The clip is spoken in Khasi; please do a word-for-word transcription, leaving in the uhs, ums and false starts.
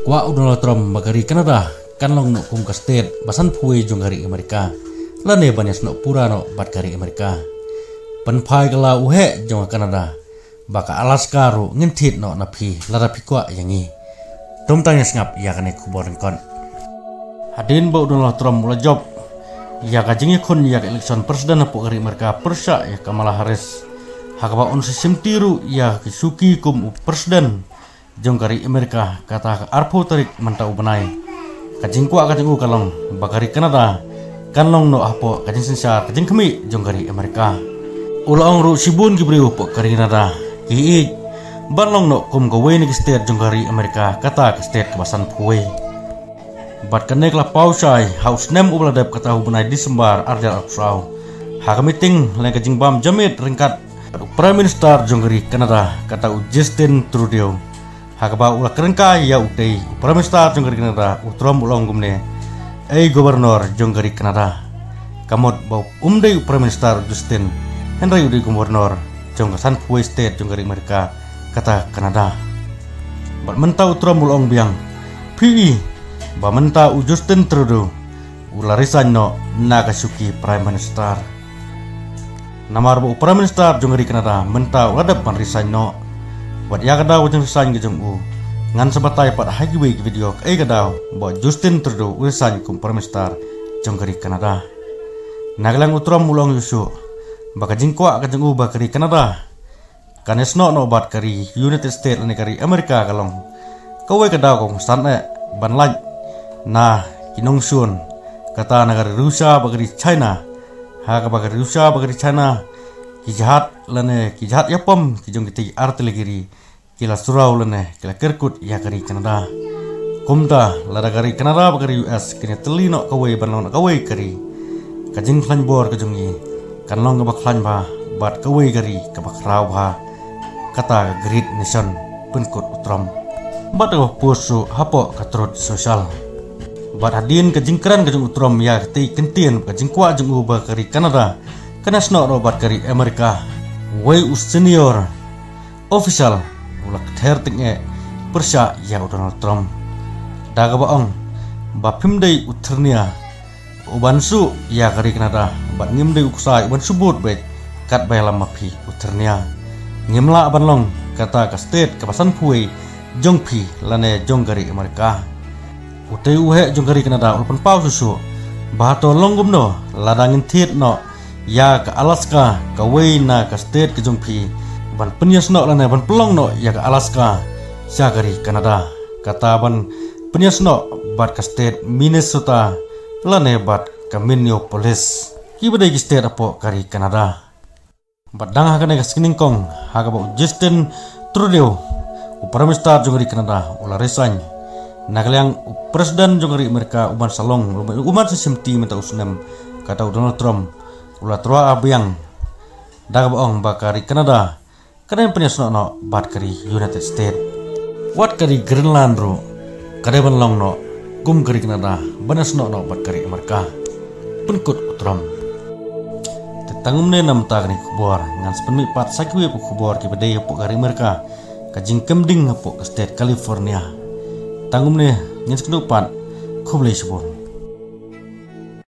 Kwah u Donald Trump ba ka ri Canada kan long noh kum ka state ba sanphew wei jong ka ri Amerika, lane ban ïasnoh pura noh bad ka ri Amerika. Pynphai ka la u heh jong ka Canada ba ka Alaska ruh ngin thied noh na phi lada phi kwah ïa ngi. To mynta ngin sngap ïa kane ka khubor lyngkot. Hadien ba u Donald Trump u la jop ïa ka jingïakhun ïa ka election president hapoh ka ri Amerika pyrshah ïa ka Kamala Harris, ha kaba un sa shimti ruh ïa ka shuki kum u president jong ka ri Amerika, kata ka arphew tarik mynta u bnai, ka jingkwah ka jong u ka long ba ka ri Canada kan long noh hapoh ka jingsynshar ka jingkhmih jong ka ri Amerika. U la ong ruh shibun ki briew hapoh ka ri Canada ki ïeit ban long noh kum kawei na ki state jong ka ri Amerika, kata ka state kaba sanphew wei. Bad kane ka la paw shai ha u snem uba la dep, kata u bnai December ar hajar arphew saw, ha ka meeting lane ka jingbam jingmut ryngkat u Prime Minister jong ka ri Canada, kata u Justin Trudeau, ha kaba u la kren kai ïa utei u Prime Minister jong ka ri Canada, u Trump u la ong kumne: "Ei Governor jong ka ri Canada, ka mut ba um dei u Prime Minister u Justin, hynrei u dei u Governor jong ka sanphew wei state jong ka ri Amerika, kata Canada." Bad mynta u Trump u la ong biang: "Phi i ba mynta u Justin Trudeau u la resign noh na ka shuki Prime Minister. Namar ba u Prime Minister jong ka ri Canada mynta u la dep ban resign noh. Bad ïa ka daw ka jingresign ka jong u, ngan sa batai pat ha kiwei ki video kaei ka daw ba u Justin Trudeau u resign kum Prime Minister jong ka ri Canada." Na ka liang u Trump u la ong shuh shuh ba ka jingkwah ka jong u ba ka ri Canada kan ïasnoh noh bad ka ri United States lane ka ri Amerika ka long kawei ka daw kaba kongsan eh ban lait na ki nongshun, kata na ka ri Russia bad ka ri China, ha kaba ka ri Russia bad ka ri China ki jahaj lane ki jahaj ïapom ki jong kitei ki artylli ki ri ki la suraw lane ki la kyrkut ïa ka ri Canada. Kumta lada ka ri Canada bad ka ri U S kin ïatylli noh kawei ban long noh kawei ka ri, ka jingkhlaiñ bor ka jong ngi kan long kaba khlaiñ bha bad kawei ka ri kaba khraw bha, kata ka great nation, pynkut u Trump. Bad kaba post shuh hapoh ka Truth Social. Bad hadien ka jingkren ka jong u Trump ïa katei ka kyntien ka jingkwah jong u ba ka ri Canada kan ïasnoh noh bad ka ri Amerika, uwei u senior official u la kthar tyngeh pyrshah ïa u Donald Trump da kaba ong ba phim dei u thyrnia u ban suh ïa ka ri Canada, bad ngim dei u ksai u ban shu bud beit katba ïalam ma phi u thyrnia. Ngim lah ban long kata ka state kaba sanphew wei jong phi lane jong ka ri Amerika. Utei u heh jong ka ri Canada u la pynpaw shuh shuh ba hato long kumno lada ngin thied noh ïa ka Alaska, kawei na ka state ka jong phi, ban pynïasnoh lane ban pynlong noh ïa ka Alaska sha ka ri Canada, kata ban pynïasnoh bad ka state Minnesota lane bad ka Minneapolis, kiba dei ki state hapoh ka ri Canada. Bad dang ha kane ka sngi nyngkong ha kaba u Justin Trudeau, u Prime Minister jong ka ri Canada, u la resign, na ka liang u President jong ka ri Amerika u ban sa long, u ban sa shimti mynta u snem, kata u Donald Trump u la tyrwa biang da kaba ong ba ka ri Canada kan ym pynïasnoh noh bad ka ri United States. Wat ka ri Greenland ruh ka dei ban long noh kum ka ri Canada ban ïasnoh noh bad ka ri Amerika, pynkut u Trump. Te tang kumne na mynta kane ka khubor, ngan sa pynmih pat sa kiwei pat ki khubor kiba dei hapoh ka ri Amerika, ka jingkem ding hapoh ka state California. Tang kumne, ngin sa kynduh pat, khublei shibun.